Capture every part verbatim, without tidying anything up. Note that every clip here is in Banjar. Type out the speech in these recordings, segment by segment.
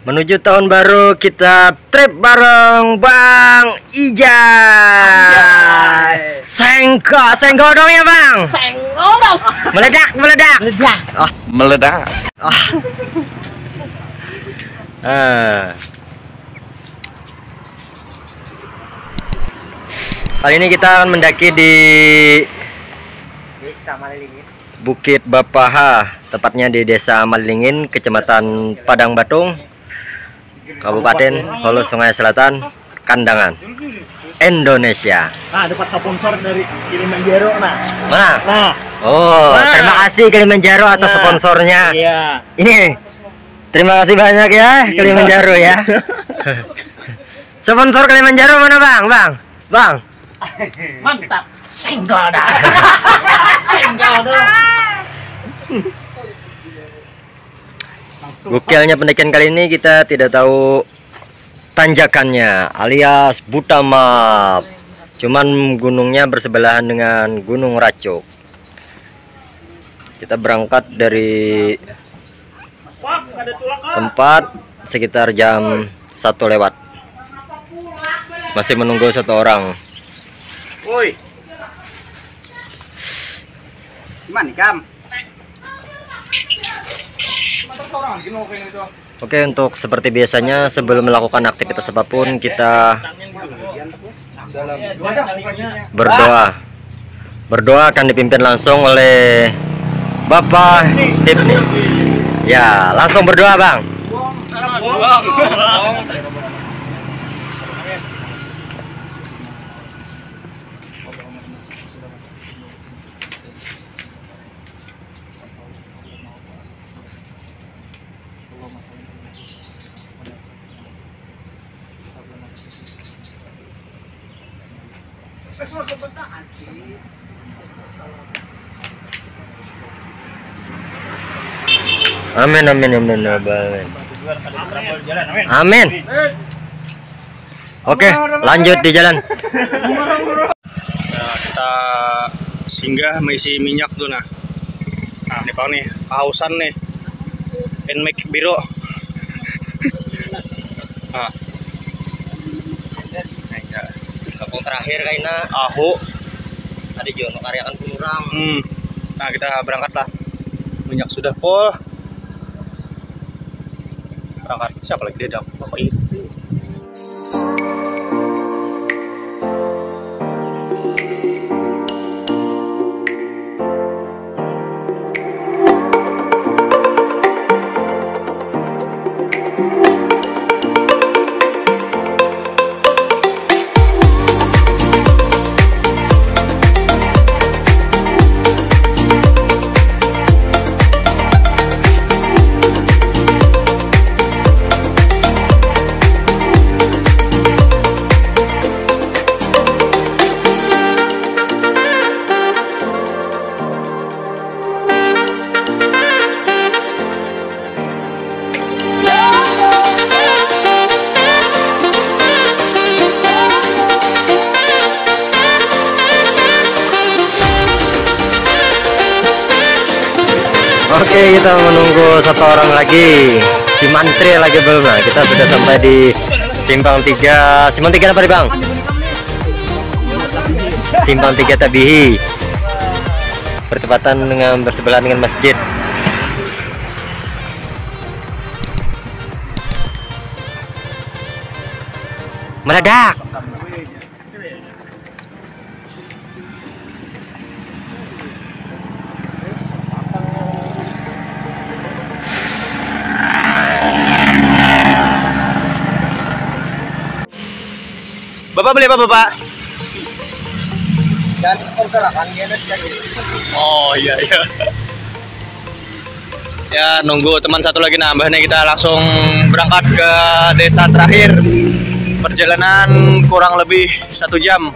Menuju tahun baru kita trip bareng Bang Ijai. Sengko, sengko dong ya Bang. Sengko dong. Meledak, meledak. Meledak. Oh. Meledak. Oh. Ah. Kali ini kita akan mendaki di Desa Malilingin. Bukit Bapaha, tepatnya di Desa Malilingin, Kecamatan Padang Batung, Kabupaten Hulu Sungai Selatan, Kandangan, Indonesia. Nah, dapat sponsor dari Kilimanjaro, nah. Mana? Nah. Oh, nah. Terima kasih Kilimanjaro atas nah. Sponsornya. Iya. Ini, terima kasih banyak ya, iya. Kilimanjaro ya. Sponsor Kilimanjaro mana, Bang? Bang? Bang. Mantap. Senggol dah. Senggol dah. Gokilnya pendakian kali ini, kita tidak tahu tanjakannya alias buta map. Cuman gunungnya bersebelahan dengan Gunung Racuk. Kita berangkat dari tempat sekitar jam satu lewat. Masih menunggu satu orang. Woi. Gimana, Kam? Oke, untuk seperti biasanya, sebelum melakukan aktivitas apapun, kita berdoa. Berdoa akan dipimpin langsung oleh Bapak Hipni. Ya, langsung berdoa, Bang. Amin, amin, amin, amin. Amin. Oke, lanjut di jalan. Nah, kita singgah mengisi minyak tuh, nah. Nah, ini pang nih, kehausan nih. Nmax biru. Nah. Nah, ya. Kampung terakhir kaina. Ahu. Tadi juga mau karyakan kurang. Hmm. Nah, kita berangkat lah. Minyak sudah full. Berangkat. Siapa lagi dia dong? Bapak itu. Oke, kita menunggu satu orang lagi. Si Mantri lagi belum. Nah, kita sudah sampai di simpang tiga. Simpang tiga apa nih, Bang? Simpang tiga Tabihi. Bertepatan dengan, bersebelahan dengan masjid. Meledak. Bapak beli apa, Bapak? Dan sponsor akan dia nanti lagi. Oh, iya, iya. Ya, nunggu teman satu lagi nambah nih, kita langsung berangkat ke desa terakhir. Perjalanan kurang lebih satu jam.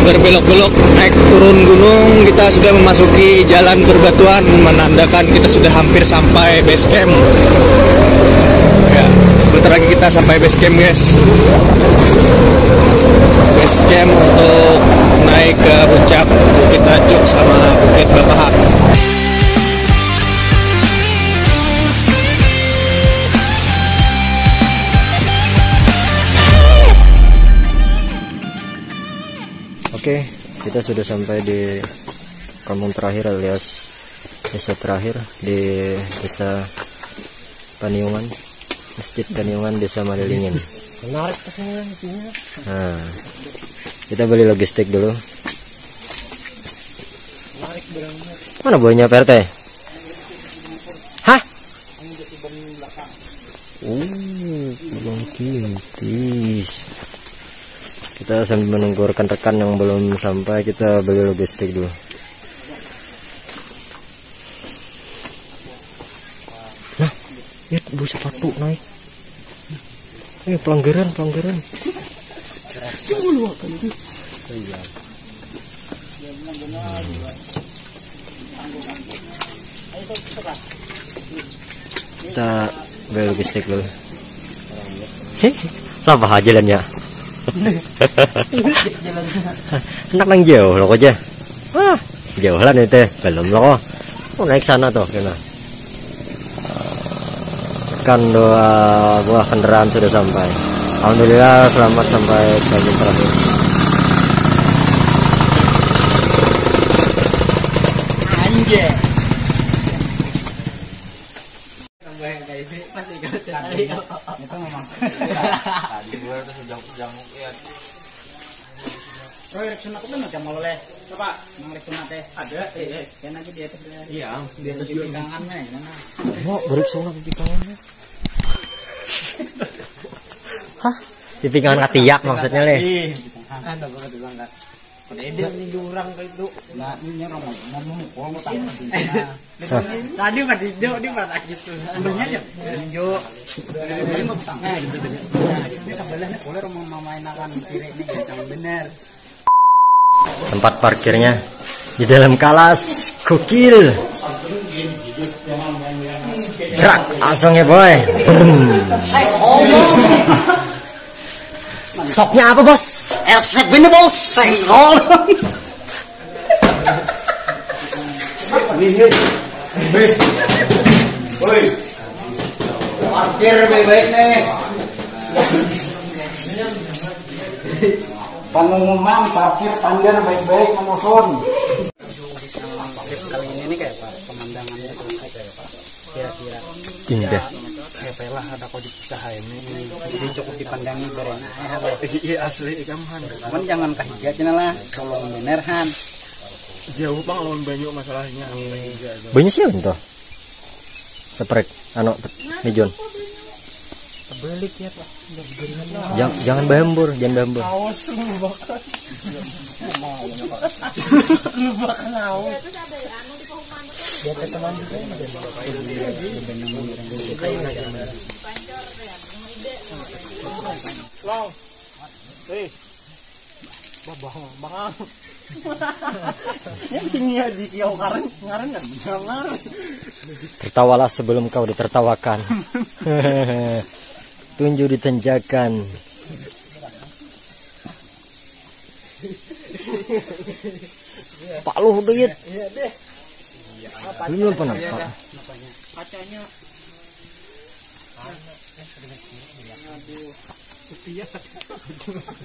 Berbelok-belok naik turun gunung, kita sudah memasuki jalan berbatuan, menandakan kita sudah hampir sampai base camp. Ya, bentar lagi kita sampai base camp, guys. Base camp untuk naik ke puncak Bukit Rajuk sama Bukit Bapahak. Oke, kita sudah sampai di kampung terakhir alias desa terakhir di desa Kaniungan, Masjid Kaniungan, Desa Malilingin. Menarik ke sini, sini. Nah, kita beli logistik dulu. Menarik berangkat. Mana buahnya, P R T? Hah? Oh, pulang kintis. Kita sambil menunggu rekan-rekan yang belum sampai, kita beli logistik dulu. Nah, lihat bu sepatu naik. Eh, pelanggaran, pelanggaran. Cuma lu akan itu. Kita beli logistik dulu. Hih, lah bah jalannya. Enak nang jauh lo aja. Wah, jauh lah nih teh. Belum lo. Oh, naik sana tuh, kena. Kan dua buah kendaraan sudah sampai. Alhamdulillah, selamat sampai stasiun terakhir. Anjir. Tambah yang kayak ini, masih gak cari. Itu memang. Tadi gua tuh sedang, sedang, ya. Roy, rek sunat itu macam mau leh. Coba. Nang rek sunat teh. Ada, eh, eh. Kan lagi di atas deh. Iya, di atas dulu. Pikangan nih, mana? Mau beri sunat pikangan. Hah? Di pikangan katiak maksudnya, leh. Ih, ada banget di bangka. Pada ide nih di orang kayak itu. Nah, ini orang mau, mau mukul, mau tangan. Tadi pada hijau, dia pada lagi tuh. Ambilnya aja. Hijau. Nah, gitu, gitu. Nah, ini sebelah nih, boleh rumah mama enakan kiri ini gancang bener. Tempat parkirnya di dalam kalas, gokil. Jerak, langsung ya boy. Brum. Soknya apa bos? Esrek ini bos, senggol. Woi, parkir baik-baik nih. Pengumuman parkir tangga baik-baik menyusun. Kali ini nih kayak apa? Pemandangannya tuh kayak apa? Kira-kira. Indah. Kayak lah ada kau dipisah ini. Jadi cukup dipandangi bareng. Iya, asli, ikam, Han. Cuman jangan kahiga cina lah, tolong bener, Han. Jauh pang lawan banyu masalahnya. Iya. Banyu sih tuh. Seprek, anu, Mijun. Balik ya, Pak. Jang, jangan bahambur, jangan bahambur. Awas lu bakal. Lu bakal awas. Di atas selanjutnya ini dan Long. Eh. Babang, bangang. Yang tinggi di kiau karen, ngaran kan benar. Tertawalah sebelum kau ditertawakan. Tunjuk ditanjakan. Pak Luh duit. Iya deh. Belum apa nampak. Kacanya. Aduh.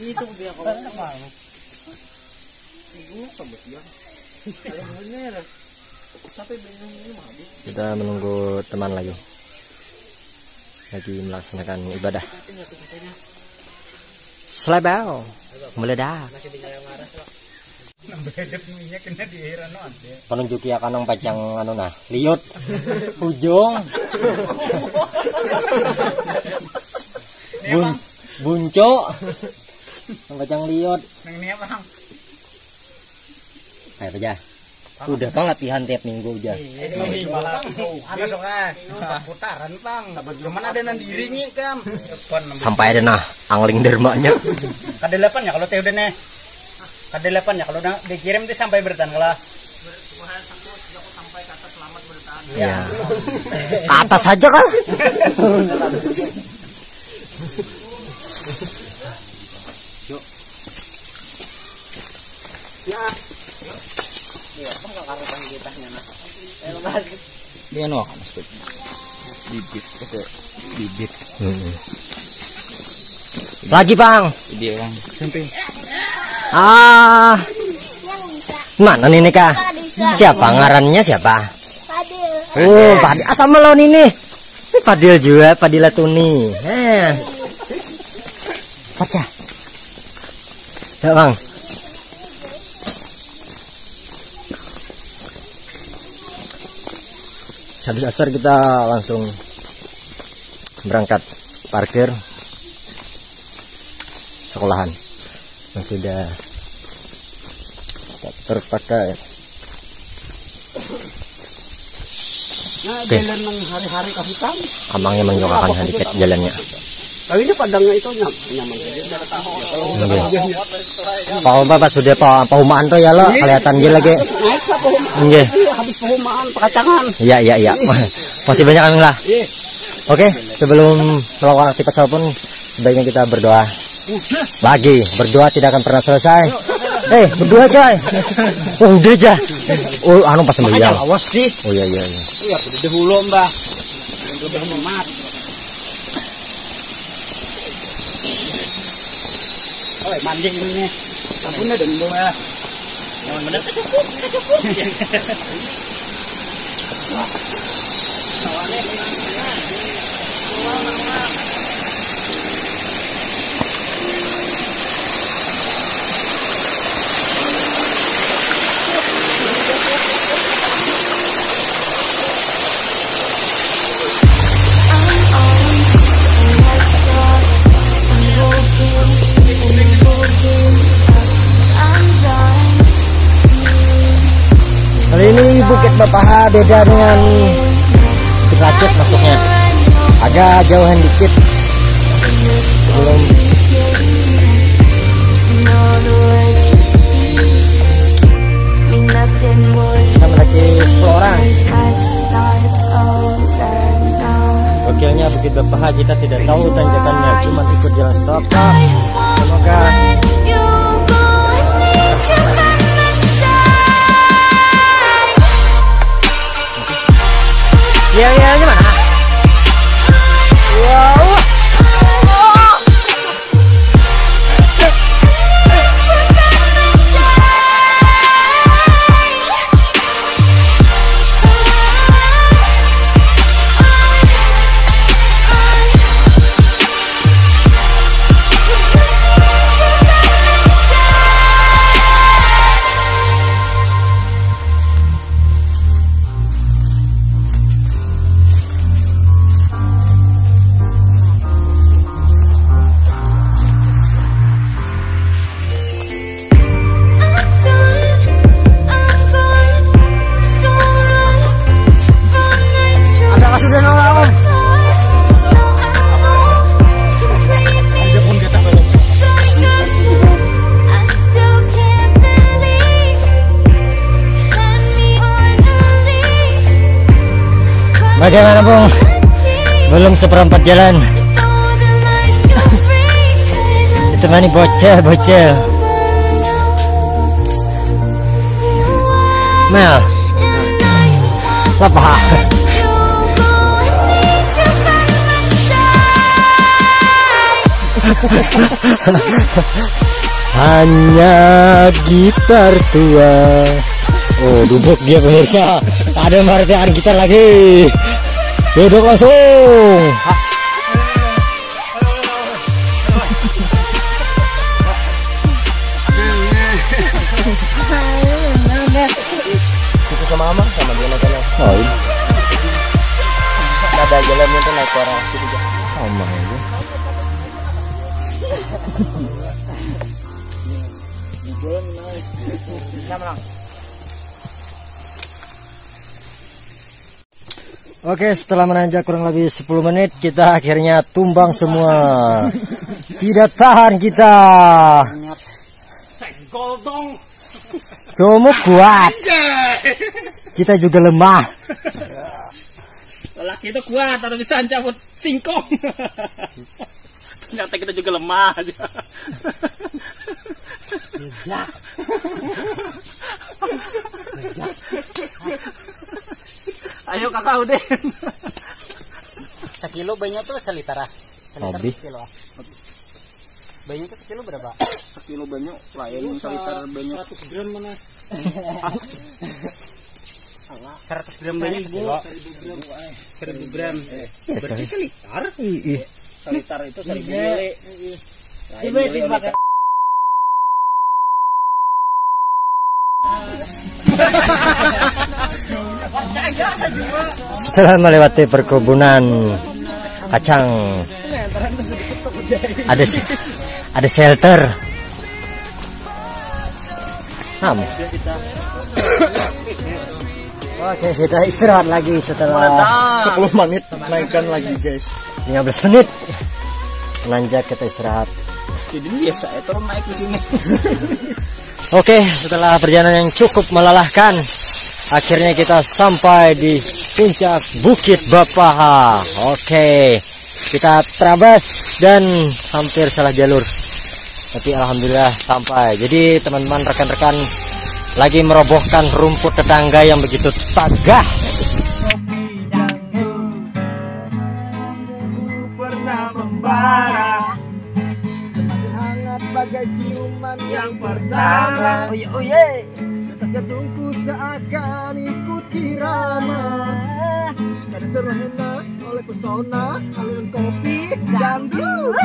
Itu dia kalau. Ibu sama dia. Kalau bener. Sampai bingung ini mah habis. Kita menunggu teman lagi. Lagi melaksanakan ibadah. Selebel. Meledak. Masih tinggal yang waras, Pak. Nambah hidup minyak kena di air anu ada. Penunjuki akan nang pacang anu nah, liut. Ujung. Bun, bunco. Nang pacang liut. Nang ini apa, Bang? Ayo aja. Udah kan latihan tiap minggu aja. Iya, ini malah ada sungai. Putaran, Bang. Cuman ada nang diri nyi, Kam. Sampai ada nah angling dermanya. Kada delapan ya kalau teh udah nih. Kada delapan ya, kalau udah dikirim tuh sampai bertahan kalah. Wah, satu, aku sampai ke atas, selamat bertahan. Ya. Ke atas aja kan. Yuk. Ya. Iya, kan kakak kita nyana. Ayo, Mas. Dia no kan, Mas. Bibit, oke. Bibit. Lagi, Bang. Dia, Bang. Sampai. Ah. Mana nih, kah? Siapa ngarannya, siapa? Fadil. Oh, Fadil. Ah, sama lawan ini. Ini Fadil juga, Fadila Tuni. Eh. Empat kah? Ya, Bang. Habis asar kita langsung berangkat parkir sekolahan yang sudah tak terpakai. Nah, oke. Jalan nang hari-hari kahutan. Amangnya menyokakan sedikit jalannya. Tapi ini padangnya itu nyam-, nyaman saja. Oke. Pak Umpa pas sudah pa-, pahumaan tuh ya lo, iya, kelihatan gila lagi. Naik ke pahumaan. Iya. Iya, habis pahumaan, pekacangan. Iya, iya, iya. Masih banyak kami lah. Iya. Oke, sebelum melakukan aktivitas apapun, sebaiknya kita berdoa. Udah. Lagi, berdoa tidak akan pernah selesai. Eh, berdoa, coy. Oh, udah aja. Oh, anu pas sembahyang. Makanya lawas, sih. Oh, iya, iya, iya. Iya, udah dahulu, Mbah. Udah amat. Oi, mandi ini nih. Ampun dah, dendam ya. Yang bener kecukup, kecukup. Kali ini Bukit Bapaha beda dengan Bukit Racuk masuknya. Agak jauhan dikit. Belum. Kita mendaki sepuluh orang. Wakilnya Bukit Bapaha, kita tidak tahu tanjakannya, cuma ikut jalan setapak. Semoga. Yel-yelnya mana? Wow. Ada kasudah nang lawan. Bagaimana, Bung? Belum seperempat jalan. Ditemani bocil, bocil. Mel. Apa? Hanya gitar tua. Oh, dubuk dia, pemirsa. Ada martian gitar lagi. Duduk langsung. Situ sama Amang, sama dia nonton. Oh, iya. Ada jalannya tuh naik ke orang situ, Jah. Amang aja. Di jalan naik. Bisa, Mang. Oke, setelah menanjak kurang lebih sepuluh menit, kita akhirnya tumbang semua. Tidak tahan kita. Koltong. Cowokmu kuat, Anjay. Kita juga lemah. Lelaki itu kuat, atau bisa mencabut singkong. Ternyata kita juga lemah aja. Ayo kakak Udin. Sekilo banyak tuh seliter ah. Seliter Hobi. Sekilo ah. Banyak tuh sekilo berapa? Sekilo banyak lain, seliter banyak. Seratus gram mana? Seratus gram banyak sekilo. Seribu gram. Ya, Berarti sorry. Seliter. Iya. Seliter itu seribu mili. Lain Coba mili dimakan. liter. Setelah melewati perkebunan kacang, ada se- ada shelter. Ham. Oke, kita istirahat lagi setelah Sepuluh menit, naikkan lagi, guys. Lima belas menit. Nanjak, kita istirahat. Jadi biasa ya turun naik di sini. Oke, setelah perjalanan yang cukup melelahkan, akhirnya kita sampai di puncak Bukit Bapaha. Oke, kita terabas dan hampir salah jalur. Tapi alhamdulillah sampai. Jadi teman-teman, rekan-rekan lagi merobohkan rumput tetangga yang begitu tagah. Pernah membara, semakin hangat bagai ciuman yang pertama. Oye oye. Gedungku seakan ikut irama. Kami terlena oleh pesona aliran kopi dangdut.